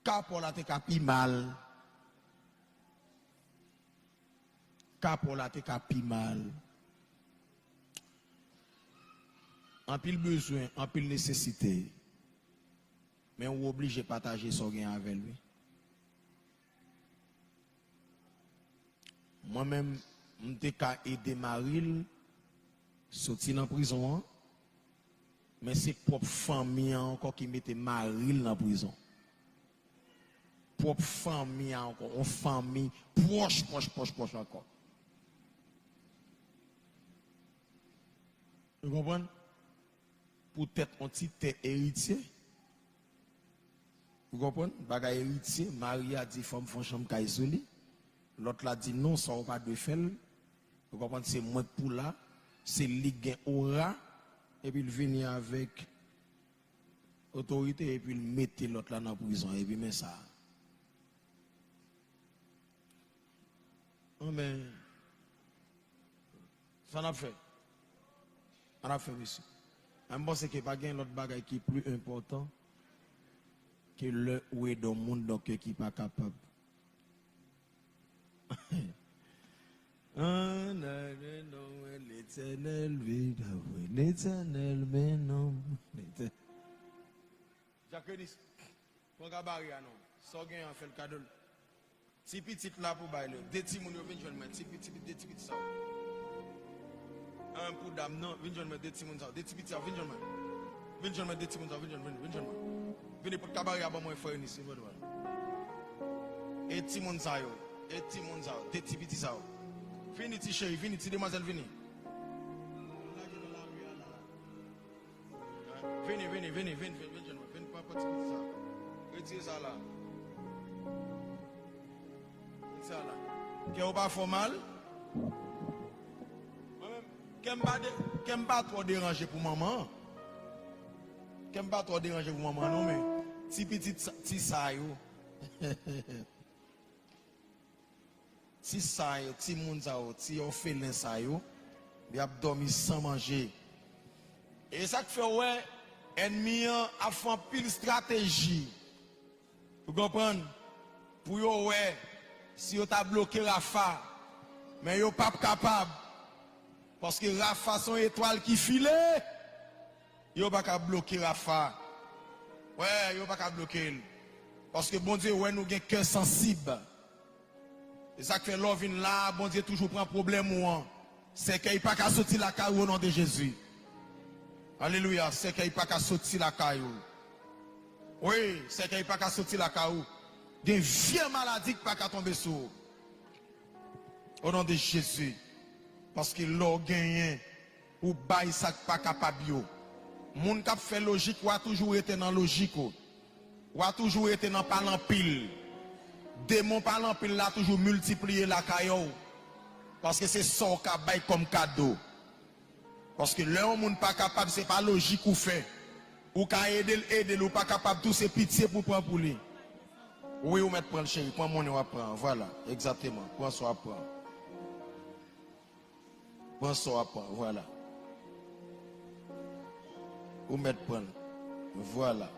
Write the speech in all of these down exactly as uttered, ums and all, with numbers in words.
Ka pa w la te ka pi mal. Ka pa w la te ka pi mal. Anpil bezwen, anpil nesesite. Men ou oblije pataje sa w gen avè l, wi. Mwen menm, m te ka ede mari l soti nan prizon an, men se pwòp fanmi an ankò ki mete mari l nan prizon. Pwòp fanmi an ankò, yon fanmi pwòch, pwòch, pwòch, pwòch ankò. Ou konprann? Poutèt yon ti tè eritye. Ou konprann? Bagay eritye, mari a di fò m fè yon chanm kay sou li. Lòt la di non, sa w pa dwe fè l. Ou konprann? Se mwen k pou la. Se li k gen ora. Epi l vini avèk otorite, epi l mete lòt la nan prizon. Epi men sa. Anben, sa n ap fè? Sa n ap fè, mesye? Mwen, m panse ke pa gen lòt bagay ki pli enpòtan ke lè ou ede yon moun, donk, ki pa kapab. An ale non, Letènèl, vin avwe, Letènèl, men non, Letènèl. Jacques Renis, pran gabari a non. Sa w genyen an, fè l kado l. Ti pitit la pou bay lè. De timoun yo vin jwenn mwen. Ti pitit, de ti pitit sa yo. An pou dam nan, vin jwenn mwen, de timoun sa yo. De ti pitit sa yo, vin jwenn mwen. Vin jwenn mwen, de timoun sa yo, vin jwenn, vin, vin jwenn mwen. Vin pot gabari a ban mwen, frè Renis, vin jwenn mwen. E timoun sa yo, e timoun sa yo, de ti pitit sa yo. Vini ti cheri, vini ti demwazèl, vini. Lage nan lari a la. Vini, vini, vini, vini, vini, vini, vini, vini, pran pran ti pitit sa. Retire sa la. Retire sa la. Kè w pa fè w mal? Mwen menm, kè m pa de, kè m pa twò deranje pou manman an. Kè m pa twò deranje pou manman an non, men ti pitit sa, ti sa yo. Ti sa yo, timoun sa yo, ti òfelen sa yo, y ap dòmi san manje. E sa k fè w wè ènmi an ap fè anpil estrateji, ou konprann, pou yo wè si yo ta bloke Rafa. Men yo p ap kapab, paske Rafa se yon etwal ki file. Yo pa ka bloke Rafa. Wè, yo pa ka bloke l. Paske Bondye wè nou gen kè sansib. E sa k fè lè w vin la a, Bondye toujou pran pwoblèm ou an. Sèkèy pa ka soti lakay ou, o non de Jezi. Alelouya, sèkèy pa ka soti lakay ou. Wi, sèkèy pa ka soti lakay ou. Gen vye maladi k pa ka tonbe sou ou. O non de Jezi. Paske lè w genyen, ou bay sa k pa kapab yo. Moun k ap fè lojik, w a toujou rete nan lojik ou. W a toujou rete nan pale anpil. Demon pale anpil la toujou miltipliye lakay ou. Paske se sa w ka bay kòm kado. Paske lè yon moun pa kapab, se pa lojik ou fè. Ou ka ede l, ede l, ou pa kapab tou, se pitye pou pran pou li. Wi, ou mèt pran l, cheri. Pran monnen w ap pran an. Vwala, egzakteman. Pran sa w ap pran. Pran sa w ap pran, vwala. Ou mèt pran l. Vwala.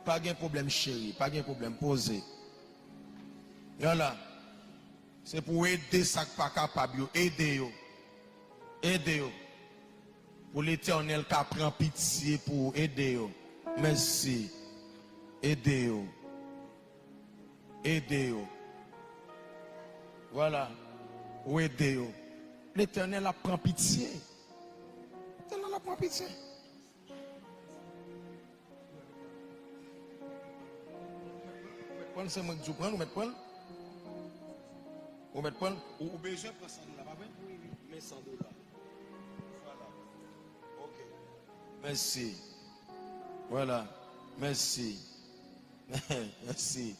Pa gen pwoblèm, cheri. Pa gen pwoblèm. Poze. Vwala. Se pou w ede sa k pa kapab yo. Ede yo. Ede yo. Pou Letènèl ka pran pitye pou ou. Ede yo. Mèsi. Ede yo. Ede yo. Vwala. Ou ede yo. Letènèl ap pran pitye. Letènèl ap pran pitye. Ou mèt pran l, se mwen k di w pran l, ou mèt pran l. Ou mèt pran l. Ou, ou bezwen pran san dola, pa vre? Men san dola. Vwala. Ok. Mèsi. Vwala. Mèsi. Mèsi.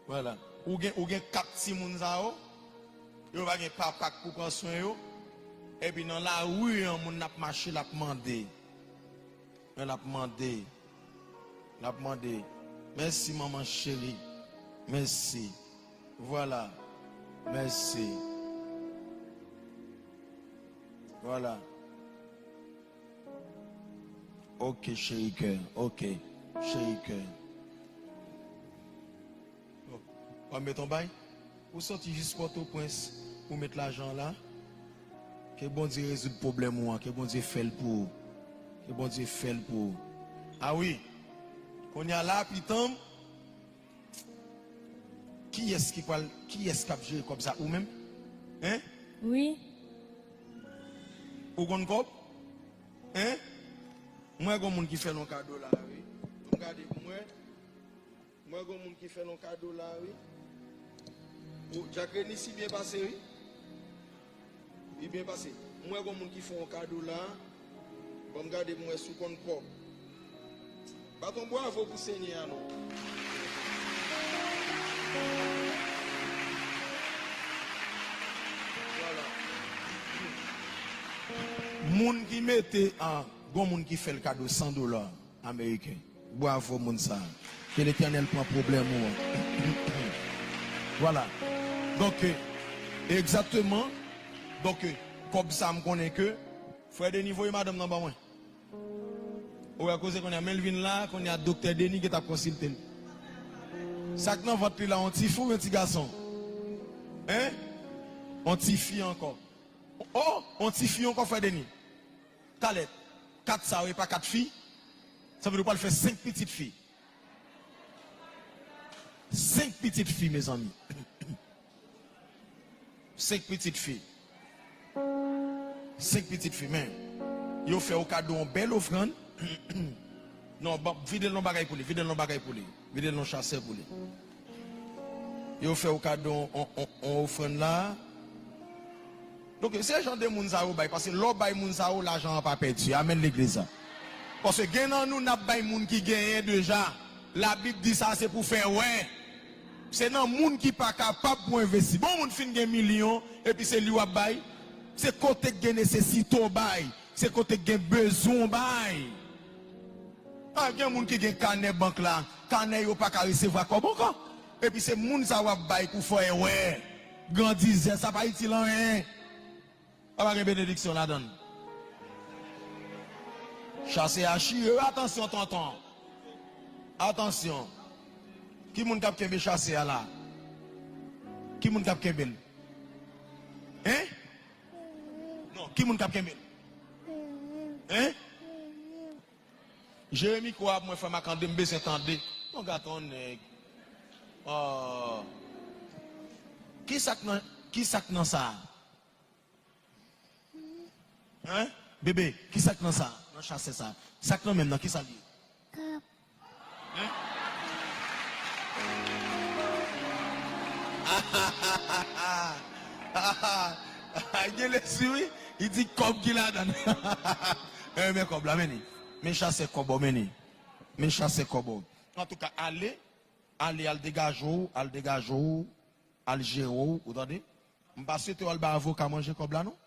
Vwala. Ou gen, ou gen kat timoun sa yo. Yo pa gen papa k pou pran swen yo. Epi nan lari an, moun ap mache, l ap mande. Men l ap mande. L ap mande. Mèsi, manman cheri. Mèsi. Vwala. Mèsi. Vwala. Ok, cheri kè. Ok. Cheri kè. W ap met yon bay? Ou soti jis Pòtoprens pou met lajan an la? Ke Bondye rezoud pwoblèm ou an, ke Bondye fè l pou ou. Ke Bondye fè l pou ou. A wi. Kounye a la, pitanm, kiyès ki pral, kiyès k ap jere kòb sa? Ou menm? Hein? Wi. Ou konn kòb? Hein? Mwen gon moun ki fè l yon kado la, wi. Ban m gade pou mwen. Mwen gon moun ki fè l yon kado la, wi. O, Jack Renis, li byen pase, wi. Li byen pase. Mwen gon moun ki fè yon kado la. Ban m gade pou mwen si w konn kòb. Bat yon bravo pou Senyè a non. Vwala. Moun ki mete a, gon moun ki fè l kado san dola ameriken. Bravo moun sa. Ke Letènèl pran pwoblèm ou an. Vwala. Donk, egzakteman. Donk, kòb sa m konnen ke Frè Denis voye madanm nan ban mwen. Ou wè koze kounye a, men l vin la, kounye a Doktè Denis gentan ap konsilte l. Sa k nan vant li la, yon ti fi oubyen ti gason? Hein? Yon ti fi ankò. Oh, yon ti fi ankò, Frè Denis. Talè, kat sa yo, e pa kat fi? Sa vle di w pral fè senk pitit fi. Senk pitit fi, mezanmi. Senk pitit fi. Senk pitit fi, men yo fè w kado yon bèl ofrann. Non, ban, vide l yon bagay pou li, vide l yon bagay pou li. Vide l yon chasè pou li. Yo fè w kado yon, yon, yon, yon ofrann la. Donk, se jan de moun sa yo bay, paske lè w bay moun sa yo, lajan an pa pèdi. Amèn, legliz la. Paske gen nan nou, n ap bay moun ki genyen deja. Labib di sa se pou fè wè. Se nan moun ki pa kapab pou envesti. Bon, moun fin gen milyon, epi se li w ap bay. Se kote k gen nesesite w bay. Se kote k gen bezwen w bay. A, gen moun ki gen kanè bank la, kanè yo pa ka resevwa kòb ankò. Epi se moun sa w ap bay pou fè wè. Grandizè, sa pa itil anyen. Sa pa gen benediksyon ladan l. Chase a chire, atansyon, tonton. Atansyon. Ki moun k ap kenbe chase a la? Ki moun k ap kenbe l? Hein? Non, ki moun k ap kenbe l? Hein? Jere mikwo a pou mwen, frè Makande, m bezwen tande. Bon, gade yon nèg. Oh. Ki sa k nan, ki sa k nan sa? Hein? Bebe, ki sa k nan sa? Nan chase sa. Sa k nan men m nan, ki sa l ye? Kòb. Hein? Gen lespri, wi. Li di kòb ki ladan l. Eh, men kòb la, men li. Men chase kòb, men li. Men chase kòb. Antouka, ale, ale, al degaje w, al degaje w, al jere w, ou tande? M pa swete w al bay avoka manje kòb la, non.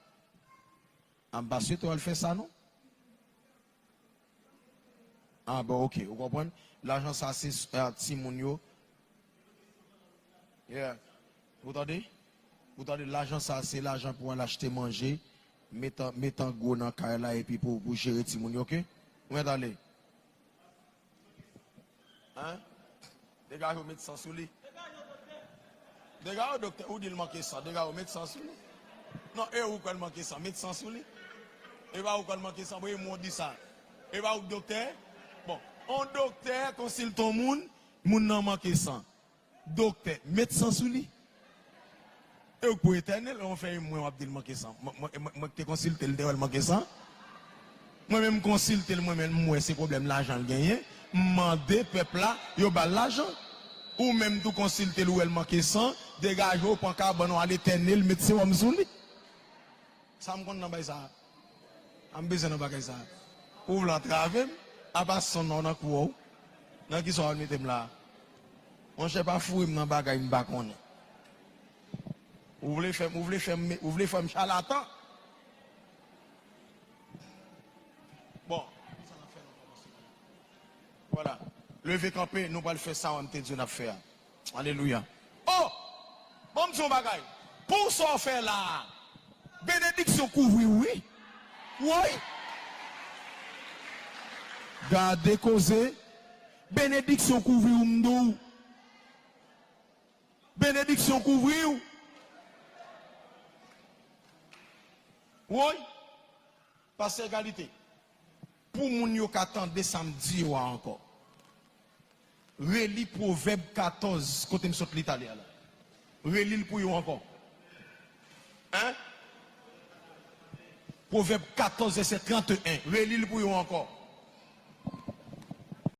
A, m pa swete w al fè sa, non. A, bon, oke, ou konprann? Lajan sa se, eh, timoun yo. Yeah. Ou tande? Ou tande, lajan sa se lajan pou al achte manje, met an, met an gwo nan kay la epi pou, pou jere timoun yo, oke? Ou mèt ale. Hein? Degaje w, met san sou li. Degaje w, doktè, ou di l manke san. Degaje w, met san sou li. Non, e ou kwè l manke san, met san sou li. E pa ou kwè l manke san, bon, e mwen w di sa. E pa ou k doktè? Bon, on doktè konsilte on moun, moun nan manke san. Doktè, met san sou li. E ou k pou etène l, on fè e mwen w ap di l manke san. Mwen, mwen, mwen, mwen k te konsilte l, m te wè l manke san. Mwen menm m konsilte l, mwen menm m wè se pwoblèm lajan l genyen. M mande pèp la, yo ba l lajan. Ou menm tou konsilte l, ou wè l manke san, degaje w, pran kabann ou, al etène l, met sewòm sou li. Sa m konn nan bay sa a? A m bezwen nan bagay sa a. Ou vle antrave m? Apa sonn ou nan kou w? Nan kisa w al mete m la a? Monchè, pa foure m nan bagay m pa konnen. Ou vle fè m, ou vle fè m, ou vle fè m chalatan? Bon. Vwala. Leve kanpe, nou pral fè sa w te di n ap fè a. Alelouya. Oh! Ban m di yon bagay. Pou sa w fè la a, benediksyon kouvri w, wi. Woy! Gade koze. Benediksyon kouvri w, m di w. Benediksyon kouvri w. Woy, pastè Egalite, pou moun yo ka tande sa m di yo a ankò, reli Pwovèb katòz, kote m sot li talè a la. Reli l pou yo ankò. Hein? Pwovèb katòz, vèsè trannteyen. Reli l pou yo ankò.